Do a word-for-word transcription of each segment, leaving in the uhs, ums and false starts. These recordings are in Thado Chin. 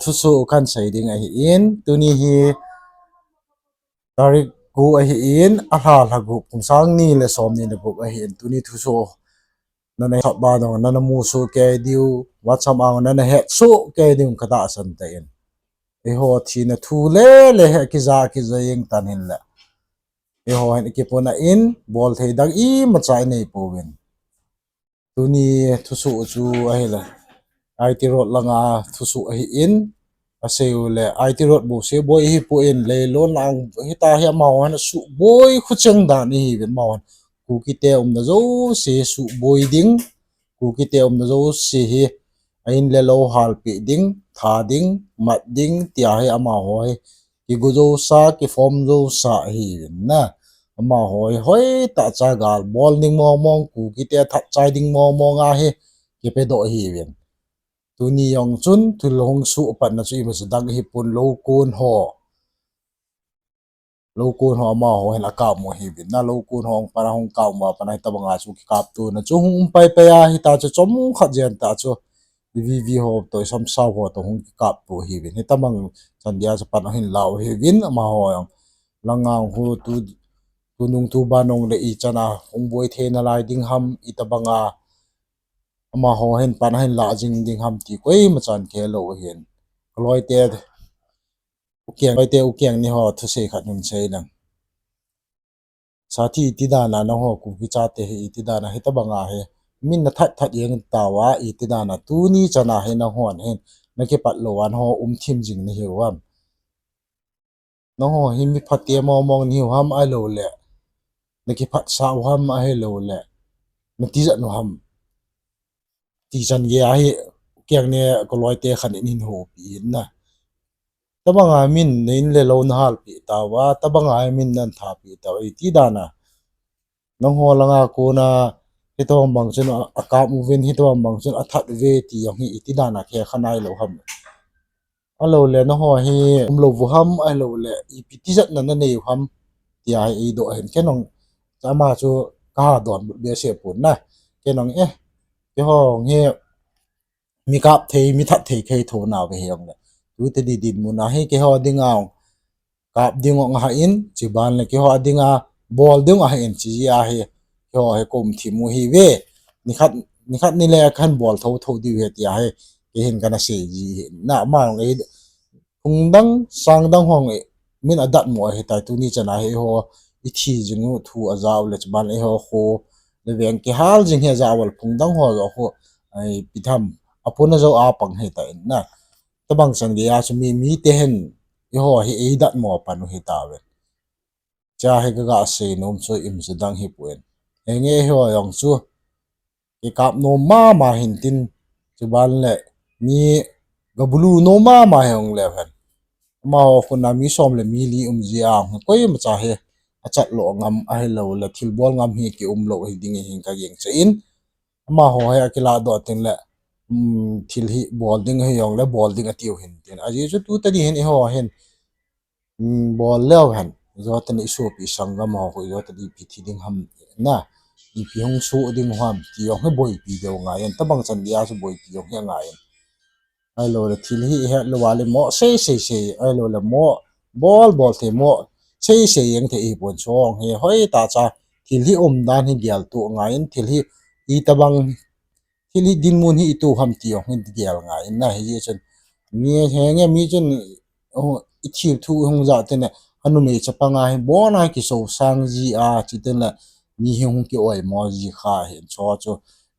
Thusoh kan sei ding ahin, tuni hi tarik gup ahin, alha lha gup, kum sang ni le som ni le gup ahin, tuni thusoh nana thot ba dong, nana musoh kei diu, WhatsApp a nana hetsoh kei diu katahsan tan. Eiho thina thu le le hi kija kija jeng tan hinle, eiho hin ikipuna in, bol thei dang imacha inei pouvin. Tuni thusoh chu ahile, I T Road langa thusoh ahin, asei u le, I T Road bou se boi hipon, leilon lang hita hi amaho hin asuhboi khucheng dan ahiuvin, amaho hin Kukite umna jouse suhboi ding, Kukite umna jouse hi a in le lou halpeh ding, tha ding, mat ding, tia hi amaho hi kigo jousa, kiform jousa ahiuvin na. Amaho hi hoitah cha gal bol ding mong mong, Kukite that chai ding mong mong a hi kipedoh ahiuvin. Tuni jong chun thil hung soh patna chu imacha dang hipon, loukon ho. Loukon ho amaho hin akap u ahiuvin na, loukon ho hung pat a hung kap u a pat a hitabanga chu kikaptona chu hung um pai pai a, hita chu chomkhat jen tah chu V V ho toh, isamsau ho toh hung kikapto ahiuvin. Hitabang chan dia chu pan ahin lau ahiuvin, amaho jong langa hung tu, tunung tuban jong le ichan a hung boi thei nalai ding ham, itabanga amaho hin pan ahin lah jing ding ham ti koimachan kihe lou ahin. Kaloite, ukeng, loite ukeng ni ho thusei khat hin sei lang. Sathi, iti dan a nangho Kuki chate hi iti dan a hitabanga hi min nathat that jeng tauva, iti dan a tuni chan a hi nanghon hin nakipat lou a nangho um thim jing nahiu ham? Nangho hi mi phate mong mong nahiu ham ahilouleh nakiphatsah u ham ahilouleh natijat u ham? Ti chan gei a hi, ukeng ni kaloite khat in ahin houpi in na. Tabanga min na in le lou nahalpeh tauva, tabanga min nathatpeh tauva, iti dan a nangho langa kona hitabang bang chun a, akap uvin, hitabang bang chun athat uve ti jong hi iti dan a kikhenai lou ham? Ahilouleh nangho hi umlou u ham, ahilouleh ipi tijatna nanei u ham, tia hi eidoh ahin. Kei jong ama chu kaha donbut behseh pon na. Kei jong, eh, keiho hi mi kap thei, mi that thei kei thou nauve hijongle, tu teni dinmun a hi keiho dinga kap ding jong ahin, chuban le keiho dinga bol ding jong ahin, chujeh a hi keiho hi kaum thim u ahiuve. Nikhat, nikhat nile kahin bol thou thou diu ahi tia hi kei hin kana sei ji ahi na. Ama jong ei, phung dang sang dang ho jong min adatmo ahitai, tuni chan a hi eiho ithi jing u thu ajah u le, chuban le eiho kho le veng kihal jing hi ajah u le, phung dang ho jong khu, ipi tham, apuna jou a pang ahitai na. Tabang chan gei a chu mi, mite hin eiho hi eidatmo pan u ahitauvin. Chua hi kaga sei nom chu imacha dang hipon. Henge eiho jong chu kikap nom mama hintin, chuban le mi gabulu nom mama hijongleu hen, amaho khut a mi som le mi li um jia, koimacha hi achat lo ngam ahilouleh thilbol ngam hi kium lou hiding ahin kagingcha in. Amaho hi akiladoh tengle, um, thil hi bol ding hijongle bol ding atiu hintin. Ajeh chu tu teni hin eiho hin, um, bol leu hen, ijoteni isopi isanggam ho khu ijoteni ipi thi ding ham na, ipi hung soh ding ham ti jong hi boipi deu angaiyin, tabang chan gei a chu boipi jong hi angaiyin. Ahilouleh thil hi ihet lou a le mo sei sei sei, ahilouleh mo bol bol thei, mo sei sei jeng thei ahipon, chu jong hi hoitah cha thil hi umdan hi geltoh angaiyin, thil hi itabang, thil hi dinmun hi itoh ham ti jong hi gel angaiyin na. Hijeh chun mi henge mi chun, oh, ithiu thu hung jah tengle, anumei chapang a hi bon a kisosang ji a, chutengle mi hi hung kioimo ji kha ahin, chu chu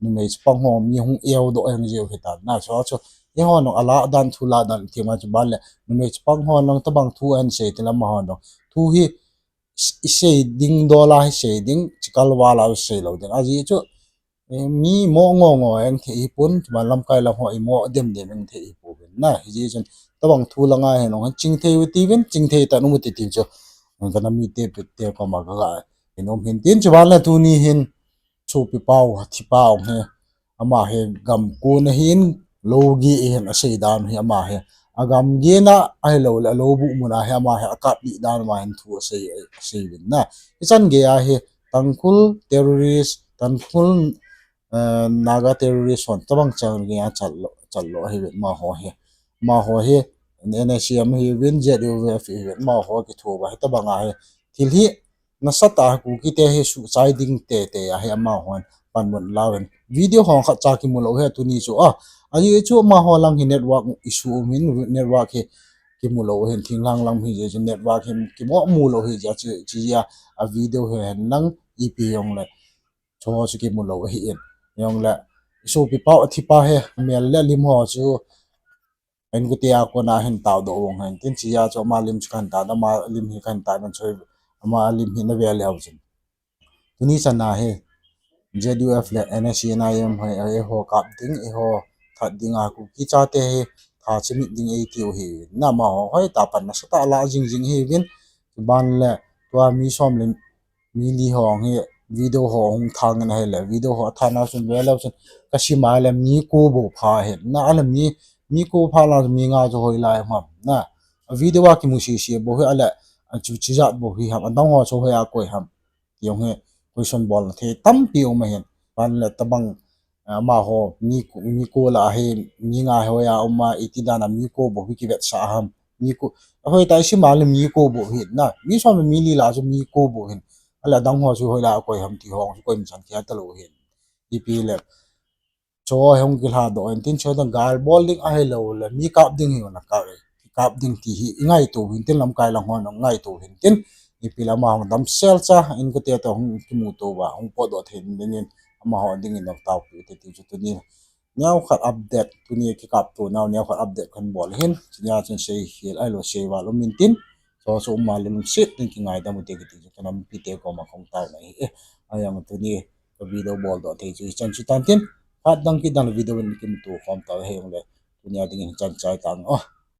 numei chapang ho mi hung eudoh jeng jiu ahitan na. Chu chu eiho jong alah dan, thu lah dan thima, chuban le numei chapang hon jong tabang thu ahin sei tengle amaho jong thu hi isei ding dol a hi sei ding, chikal val a sei lou ding. Ajeh chu, eh, mi mo ngo ngo jeng thei ahipon, chuban lamkai lam ho imo dem dem jeng thei ahipouvin na. Hijeh chun tabang thu langa hin jong chingthei u hitiuvin, chingthei tah in um u hite ti chu kana mite pite koma kaga hin um hintin, chuban le tuni hin sopi pau, thipa jong hi, ama hi gam kon ahin, lou gei ahin, asei dan hi ama hi agam gei na ahilouleh alou buh mun a hi ama hi akap lih dan ama hin thu asei, asei uvin na. Hichan gei a hi Tangkhul terrorist, Tangkhul, eh, Naga terrorist hon tabang chan gei a chat lo, chat lo ahiuvin amaho hi. amaho hi N S C N hiuvin, Z U F hiuvin, amaho kitho uva hitobanga hi thil hi nasatah a Kuki te hi suhchai ding teitei ahi amahon panmun lauvin. Video hong khatcha kimu lou hi tuni chu a. Ajeh chu amaho lang hi network issue um in, network hi kimu lou hin, thinglhang lam hijeh chun network hi kimoh mu lou hijeh a chu, chujeh a video hi henlang ipi hijongle chuho chu kimu lou ahin. Hijongle isopipa u athipa hi mel le lim ho chu inkote a kona hin taodoh u hen tin, chujeh a chu ama lim chu kahin tadoh, ama lim hi kahin tadoh chu, ama lim hi nave leu chun tuni chana hi Z U F le N S C N I M ho, eiho kap ding, eiho that dinga Kuki chate hi tha chimit ding eitiu hi. Na amaho hoitah a pan nasatah a la jing jing hiuvin, chuban le tua mi som le mi li ho hi video ho hung thang in ahile, video ho athanna chun veleu chun kasima le mi ko bou pha ahin. Na ale mi, mi ko pha la mi nga chu hoilai ham. Na video a kimu sese bou hi ale, chu chijat bou hi ham, adang ho chu hoiya koi ham ti jong hi question bolna thei tampi um ahin. Ban le tobang amaho mi ko, mi ko lah a hi mi nga hoiya um a, iti dan a mi ko bou hi kivetsah ham. Mi ko, hoitah a isima le mi ko bou hi na, mi som le mi li lah a chu mi ko bou hin, ale adang ho chu hoilai a koi ham ti ho chu koima chan khel talou hin. Ipi le chuho hi hung kilhadoh in tin, chuho dan gal bol ding ahiloule mi kap ding hi una kap, kap ding ti hi ingaito hin tin, lamkai lang hon ngaito hin tin, ipi le amaho damsel cha inkote toh hung kimuto uva hung potdoh thei dingin amaho dingin nang taopi u hite ti chu tuni neokhat update, tuni kikapto nau neokhat update kahin bol ahin. Chunia chun seikhel ahilou seival um intin, chuho chu um a le lungset in kingaidam ute kiti chu kanampite koma kahung taona ahi. Ajeh chu tuni ka video boldoh thei chu hichan chu tantin, phat dang kit dang le video in kimuto khom tau hijongle, tunia dingin hichan chai tange.